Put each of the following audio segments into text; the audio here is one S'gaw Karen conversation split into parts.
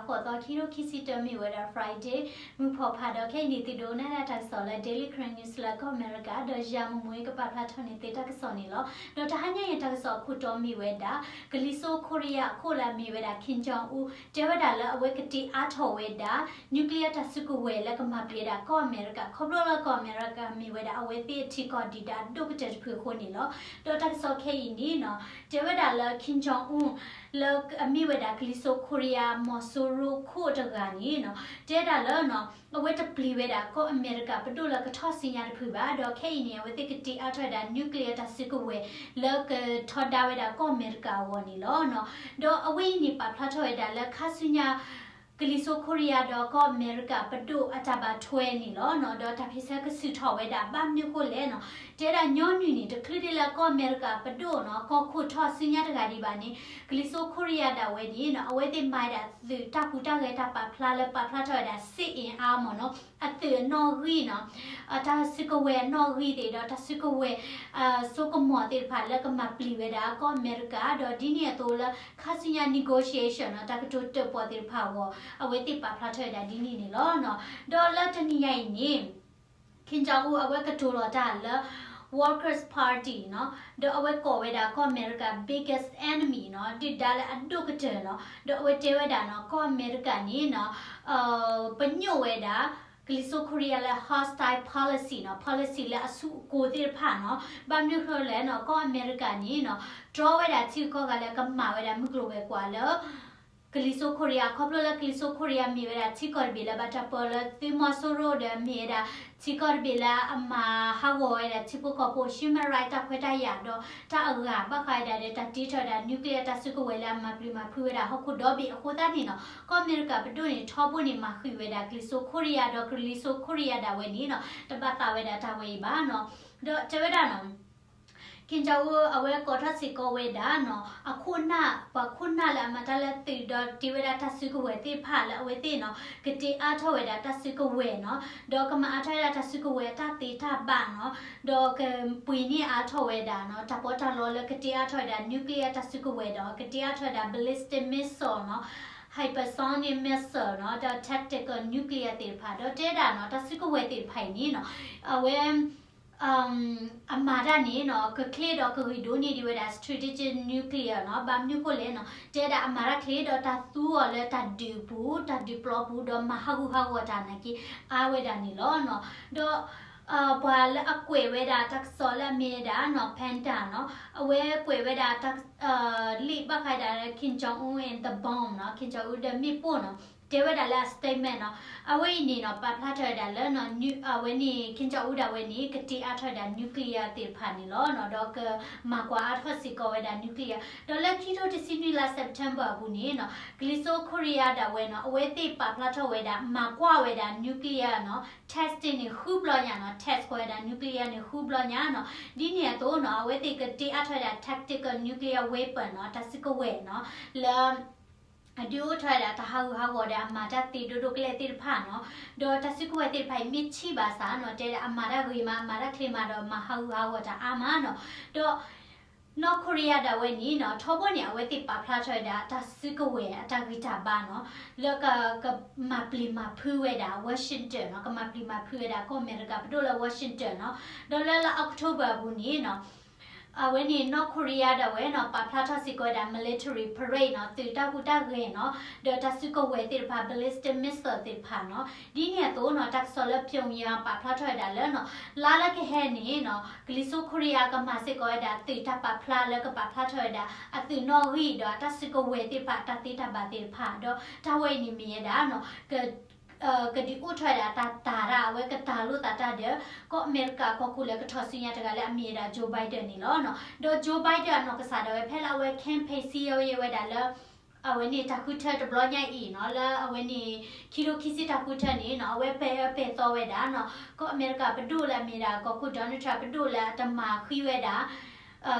ဃိးသီ ခံကထိခံဆံတၢ မ့ၢ်ဝဲဒၣ် Friday မုၢ်ဖီဖးဒီး ခဲအံၤန့ၣ် သုဒိးနၣ်ဒၣ်တၢ်ကစီၣ်လၢ Daily Karen News လၢကီၢ်အမဲရကၤ ဒီးယၤမူမူကပာ်ဖျါထီၣ်န့ၢ်သုတၢ်ကစီၣ်န့ၣ်လီၤ. ဒီးတဟါညါအံၤတၢ်ကစီၣ်အခိၣ်တီမ့ၢ်ဝဲဒၣ် ကလံၤစိးခိရံယါအခိၣ်လၢအမ့ၢ်ဝဲဒၣ် Kim Jong Un တဲဝဲဒၣ်လၢအဝဲကတ့အါထီၣ်ဝဲဒၣ် nuclear တၢ်စုကဝဲၤလၢကမၤပျံၤဝဲဒၣ်ကီၢ်အမဲရကၤ ခီဖျိလၢကီၢ်အမဲရကၤမ့ၢ်ဝဲဒၣ်အဝဲသ့ၣ်အထံကီၢ်ဒုၣ်ဒါအဒိၣ်ကတၢၢ်တဖုအဃိန့ၣ်လီၤ. ဒီးတၢ်ကစီၣ်ခဲအံၤန့ၣ်နီၤ တဲဝဲဒၣ်လၢ Kim Jong Un လၢအမ့ၢ်ဝဲဒၣ်ကလံၤစိးခိရံယါ မီၤစိရိၤခိၣ်တဂၤန့ၣ်နီၤ တဲဒၣ်လၢနီၤ အဝဲတပျံၤဝဲဒၣ်ကီၢ်အမဲရကၤပဒိၣ်လၢကထီၣ်ဆူညါတဖုဘၣ် ဒီးခဲအံၤန့ၣ် အဝဲသ့ၣ်ကတ့အါထီၣ်ဝဲဒၣ် nuclear တၢ်စုကဝဲၤ လၢကထီဒါဝဲဒၣ်ကီၢ်အမဲရကၤအဂီၢ်န့ၣ်လီၤ. ဒီးအဝဲအံၤန့ၣ်ပာ်ဖျါထီၣ်ဝဲဒၣ်လၢခါဆူညါ ကလံၤစိးခိရံယါဒီးကီၢ်အမဲရကၤပဒိၣ်အတၢ်ဘၣ်ထွဲန့ၣ်လီၤ. ဒီးတၢ်ဖံးဆၢကဆူၣ်ထီၣ်ဝဲဒၣ်ဘၣ်မနုၤဃိလဲၣ်နီၤ တဲဒၣ်ညီနုၢ်န့ၣ် တချုးဒ်လၢကီၢ်အမဲရကၤပဒိၣ်နီၤ ကီၢ်ခိၣ်ထီၣ်ဆူညါတဂၤဒံးဘၣ်န့ၣ် ကလံၤစိးခိရံယါဒၣ်ဝဲန့ၣ်နီၤ အဝဲသ့ၣ်မၤဝဲဒၣ်သုးတၢ်ဟူးတၢ်ဂဲၤတၢ်ပာ်ဖျါလၢပာ်ဖျါထီၣ်ဝဲဒၣ် စစ်အင်အား မ့ၢ်နီၤ အသုးအနီၣ်ဂံၢ်နီၤ တၢ်စုကဝဲၤအနီၣ်ဂံၢ်သ့ၣ်ဒီးတၢ်စုကဝဲၤ စိကမီၤသ့ၣ်တဖၣ်လၢကမၤပျံၤဝဲဒၣ်ကီၢ်အမဲရကၤ ဒီးဒ်န့ၣ်အသိးလၢခါဆူညါ negotiation နီၤ တၢ်ကတိၤတၢၣ်ပီၣ်သ့ၣ်တဖၣ်အဂီၢ် အဝဲသ့ၣ်ပာ်ဖျါထီၣ်ဝဲဒၣ်ဒ်န့ၣ်န့ၣ်လီၤ. ဒီးလၢတနံၤညါအံၤန့ၣ် Kim Jong Un အဝဲကတိၤလီၤတၢ်လၢ Workers' Party နီၤ ဒီးအဝဲကိးဝဲဒၣ်ကီၢ်အမဲရကၤ biggest enemy နီၤ ဒုၣ်ဒါလၢအဒိၣ်ကတၢၢ်နီၤ ဒီးအဝဲတဲဝဲဒၣ်နီၤ ကီၢ်အမဲရကၤန့ၣ်နီၤ ပညိၣ်ဝဲဒၣ် ကလံၤစိးခိရံယါလၢ hostile policy နီၤ policy လၢအဆူၣ်အကိၤသ့ၣ်တဖၣ်နီၤ ဘၣ်မနုၤဃိလဲၣ်နီၤ ကီၢ်အမဲရကၤန့ၣ်နီၤ တြီဝဲဒၣ်ထံဂုၤကီၢ်ဂၤလၢကမၤဝဲဒၣ်မုၢ်ကျိၤဝဲၤကွာ်လၢ ကလံၤစိးခိရံယါ ခီဖျိလၢကလံၤစိးခိရံယါမ့ၢ်ဝဲဒၣ်ထံကီၢ်တဘ့ၣ်လၢဘၣ်တၢ်ပၢလၢသုးမီၤစိရိၤဒီးမ့ၢ်ဝဲဒၣ် ထံကီၢ်တဘ့ၣ်လၢအမၤဟးဂီၤဝဲဒၣ်ထံဖိကီၢ်ဖိ human right တၢ်ခွဲးတၢ်ယာ်ဒီးတၢ်အဂၤဘၣ်ဃးဝဲဒၣ်ဒီးတၢ်တ့ထီၣ်ဝဲဒၣ် nuclear တၢ်စုကဝဲၤလၢအမၤပျံၤမၤဖုးဝဲဒၣ်ဟီၣ်ခိၣ်ဒီဘ့ၣ်အဃိသတးန့ၣ်နီၤ ကီၢ်အမဲရကၤပဒိၣ်န့ၣ် ထီဘိန့ၣ် မၤဃံးဝဲဒၣ်ကလံၤစိးခိရံယါဒီးကလံၤစိးခိရံယါဒၣ်ဝဲန့ၣ်နီၤ တဘၣ်သးဝဲဒၣ်တၢ်ဝဲအံၤဘၣ်နီၤ ဒီးတဲဝဲဒၣ်နီၤ Kim Jong Un အဝဲကိးထီၣ်စ့ၢ်ကီးဝဲဒၣ်နီၤ အခိၣ်နၢ် ပှၤခိၣ်နၢ်လၢအမၤတၢ်လၢသုးဒီးတ့ဝဲဒၣ်တၢ်စုကဝဲၤသ့ၣ်တဖၣ်လၢအဝဲသ့ၣ်နီၤ ကတ့အါထီၣ်ဝဲဒၣ်တၢ်စုကဝဲၤနီၤ ဒီးကမၤအါထီၣ်ဝဲဒၣ်တၢ်စုကဝဲၤအတၢ်သ့တၢ်ဘၣ်နီၤ ဒီးကပှ့ၤန့ၢ်အါထီၣ်ဝဲဒၣ်နီၤ တၢ်ပီးတၢ်လီလၢကတ့အါထီၣ်ဝဲဒၣ် nuclear တၢ်စုကဝဲၤဒီးကတ့အါထီၣ်ဝဲဒၣ် ballistic missile နီၤ hypersonic missile နီၤ ဒီး tactical nuclear သ့ၣ်တဖၣ် ဒီးတဲဒၣ်နီၤ တၢ်စုကဝဲၤသ့ၣ်တဖၣ်အံၤန့ၣ်နီၤ အဝဲ အမၤတၢ်န့ၣ်နီၤ ကချ့ၣ်ဒီးကဂ့ၤဒိၣ်န့ၢ်ဒံးဝဲဒၣ် strategic nuclear နီၤ ဘၣ်မနုၤဃိလဲၣ်နီၤ တဲဒၣ်အမၤတၢ်ချ့ၣ်ဒီးတၢ်သူအီၤလၢတၢ်ဒုးပူၤ တၢ်ဒုးပျီပူၤ ဒီးမၤဟးဂူာ်ဟးဂီၤတၢ်နာ်က့ အါဝဲဒၣ်န့ၣ်လီၤနီၤ ဒီး ပှၤလၢအကွဲးဝဲဒၣ်တၢ်ကစီၣ်လၢအမ့ၢ်ဝဲဒၣ်နီၤ Penta နီၤ အဝဲကွဲးဝဲဒၣ်တၢ် လံာ်ဘၣ်ဃးဒၣ်လၢ Kim Jong Un and the bomb နီၤ Kim Jong Un ဒီးမ့ၣ်ပိၢ်နီၤ တဲဝဲဒၣ်လၢအ statement နီၤ အဝဲအံၤန့ၣ်နီၤ ပာ်ဖျါထီၣ်ဝဲဒၣ်လၢ အဝဲန့ၣ် Kim Jong Un ဒၣ်ဝဲန့ၣ် ကတ့အါထီၣ်ဝဲဒၣ် nuclear သ့ၣ်တဖၣ်န့ၣ်လီၤနီၤ ဒီးကမၤကွၢ်အါထီၣ်စ့ၢ်ကီးဝဲဒၣ် nuclear ဒီးလၢခံထိတဆံနွံလါ September အပူၤန့ၣ်နီၤ ကလံၤစိးခိရံယါဒၣ်ဝဲနီၤ အဝဲသ့ၣ်ပာ်ဖျါထီၣ်ဝဲဒၣ် မၤကွၢ်ဝဲဒၣ် nuclear နီၤ testing န့ၣ် ဃုဘျီညါနီၤ test ကွၢ်ဝဲဒၣ် nuclear န့ၣ် ဃုဘျီညါနီၤ ဒ်န့ၣ်အသိးနီၤ အဝဲသ့ၣ်ကတ့အါထီၣ်ဝဲဒၣ် tactical nuclear weapon နီၤ တၢ်စုကဝဲၤနီၤ လၢ အဒုးအိၣ်ထီၣ်ဝဲဒၣ်တၢ်ဟးဂူာ်ဟးဂီၤဒီးအမၤတၢ်သ့ဒိၣ်ဒိၣ်ကလဲာ်သ့ၣ်တဖၣ်နီၤ ဒီးတၢ်စုကဝဲၤသ့ၣ်တဖၣ်အံၤမ့ၢ်ထံၣ်ဘၣ်ဆၣ်နီၤ တဲဒၣ်အမၤတၢ်ဂ့ၤမး အမၤတၢ်ချ့မးဒီးမၤဟးဂူာ်ဟးဂီၤတၢ်အါမးနီၤ ဒီး နီၢ်ခိရံယါဒၣ်ဝဲန့ၣ်နီၤ ထီဘိန့ၣ် အဝဲသ့ၣ်ပာ်ဖျါထီၣ်ဝဲဒၣ်တၢ်စုကဝဲၤအတၢ်ဂံၢ်တၢ်ဘါနီၤ လၢက ကမၤပျံၤမၤဖုးဝဲဒၣ် Washington နီၤ ကမၤပျံၤမၤဖုးဝဲဒၣ်ကီၢ်အမဲရကၤပဒိၣ်လၢ Washington နီၤ ဒီးလၢလါ October အပူၤန့ၣ်နီၤ အဝဲန့ၣ်နီၢ်ခိရံယါဒၣ်ဝဲနီၤ ပာ်ဖျါထီၣ်စ့ၢ်ကီးဝဲဒၣ် military parade နီၤ သုးတၢ်ဟူးတၢ်ဂဲၤနီၤ ဒီးတၢ်စုကဝဲၤသ့ၣ်တဖၣ် ballistic missile သ့ၣ်တဖၣ်နီၤ ဒ်န့ၣ်အသိးနီၤ တၢ်ကစီၣ်လၢ Pyongyang ပာ်ဖျါထီၣ်ဝဲဒၣ်လၢနီၤ လါလၢကဟဲန့ၣ်နီၤ ကလံၤစိးခိရံယါကမၤစ့ၢ်ကီးဝဲဒၣ်သုးတၢ်ပာ်ဖျါလၢကပာ်ဖျါထီၣ်ဝဲဒၣ် အသုးနီၣ်ဂံၢ်ဒီးအတၢ်စုကဝဲၤသ့ၣ်တဖၣ် တၢ်သ့တၢ်ဘၣ်သ့ၣ်တဖၣ် ဒီးတၢ်ဝဲအံၤန့ၣ်မ့ၢ်ဝဲဒၣ်နီၤ က ကဒုးအိၣ်ထီၣ်ဝဲဒၣ်တၢ်တာ်တၢ် အဝဲကတာ်လိာ်သးတၢ်ဒီး ကီၢ်အမဲရကၤကီၢ်ခိၣ်လၢကထီၣ်ဆူညါတဂၤလၢအမ့ၢ်ဝဲဒၣ် Joe Biden န့ၣ်လီၤ. ဒီး Joe Biden အနီၢ်ကစၢ်ဒၣ်ဝဲဖဲလၢအဝဲ campaign စံယိယဲဝဲဒၣ်လၢ အဝဲန့ၣ်တၢ်ဃုထၢတဘျီညါအံၤနီၤ လၢအဝဲန့ၣ် ခံထိခံဆံတၢ်ဃုထၢန့ၣ်နီၤ အဝဲပဲာ်အၢပဲာ်သီဝဲဒၣ်နီၤ ကီၢ်အမဲရကၤပဒိၣ်လၢအမ့ၢ်ဒၣ်ကီၢ်ခိၣ် Donald Trump ပဒိၣ်လၢအတမၤဃံဝဲဒၣ်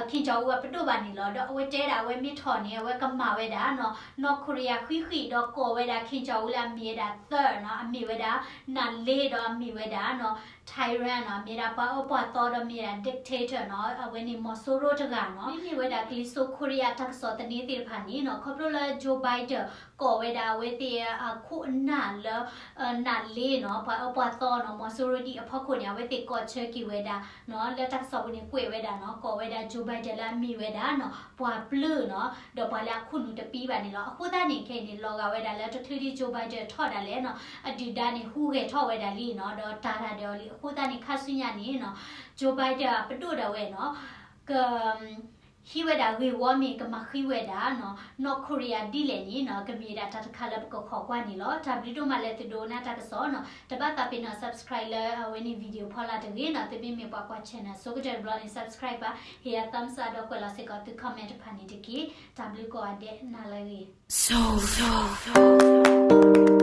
Kim Jong Un အပဒိၣ်ဘၣ်န့ၣ်လီၤ. ဒီးအဝဲတဲဒၣ်အဝဲမ့ၢ်ထီၣ်န့ၣ် အဝဲကမၤဝဲဒၣ်နီၤ နီၢ်ခိရံယါဃံဃံဒီးကိးဝဲဒၣ် Kim Jong Un လၢအမ့ၢ်ဝဲဒၣ် သၢနီၤ အမ့ၢ်ဝဲဒၣ် နၤလ့ဒီးအမ့ၢ်ဝဲဒၣ်နီၤ tyrant နီၤ, မ့ၢ်ဒၣ်ပှၤအၢပှၤသီဒီးမ့ၢ်ဒၣ် dictator နီၤ, အဝဲန့ၣ်မီၤစိရိၤတဂၤနီၤ. မ့မ့ၢ်ဝဲဒၣ်ကလံၤစိးခိရံယါတၢ်ကစီၣ်သန့သ့ၣ်တဖၣ်န့ၣ်နီၤ, ခီဖျိလၢ Joe Biden ကိးဝဲဒၣ်အဝဲသ့ၣ်အခိၣ်အနၢ်လၢ နးလ့နီၤ, ပှၤအၢပှၤသီနီၤ, မီၤစိရိၤဒံးအဖီခိၣ်န့ၣ် အဝဲသ့ၣ်ကိးဆၢက့ၤဝဲဒၣ်နီၤ, လၢတၢ်ကစီၣ်ပူၤန့ၣ်ကွဲးဝဲဒၣ်နီၤ, ကိးဝဲဒၣ် Joe Biden လၢအမ့ၢ်ဝဲဒၣ်နီၤ, ပှၤပျၢၤနီၤ, ဒီးပှၤလၢအခိၣ်နူာ်တပံဘၣ်န့ၣ်လီၤ. အဃိသတးန့ၣ် ခဲအံၤန့ၣ် လီၤဂာ်ဝဲဒၣ်လၢတချုးဒံး Joe Biden ထီၣ်ဒၣ်လဲာ်နီၤ, အဒုၣ်ဒါန့ၣ်ဟူးဂဲၤထီၣ်ဝဲဒၣ်လံနီၤ, ဒီးတၢ်တၢ်ဒီးလံ. အဃိသတးန့ၣ် ခါဆူညါန့ၣ်နီၤ, Joe Biden အပဒိၣ်ဒၣ်ဝဲနီၤ, က ဟံးဝဲဒၣ်ဂ့ၢ်ဝီမ့ၢ်ကမၤဃံဝဲဒၣ်နီၤ, North Korea ဒ်လဲၣ်န့ၣ်နီၤ, ကမ့ၢ်ဒၣ်တၢ်တခါလၢပကခိးကွၢ်န့ၣ်လီၤ. တၢ်ဘျုးဒိၣ်မးလၢသုဒိကနၣ်တၢ်ကစီၣ်နီၤ, တဘၣ်သးပ့ၤနီၣ် subscribe လၢအဝဲန့ၣ် video ဖီလာ်တဂ့ၤနီၤ, သုမ့မ့ၢ်ပှၤကွၢ် channel ဆိကတၢၢ်တဘျီန့ၣ် subscribe ဘၣ်, ဟ့ၣ်ယၤ thumbs up ဒီးကွဲးလီၤစ့ၢ်ကီးသု comment တဖၣ်န့ၣ်တက့ၢ်. တၢ်ဘျုးကိးဂၤဒဲး နၤလၢအဂ့ၤ.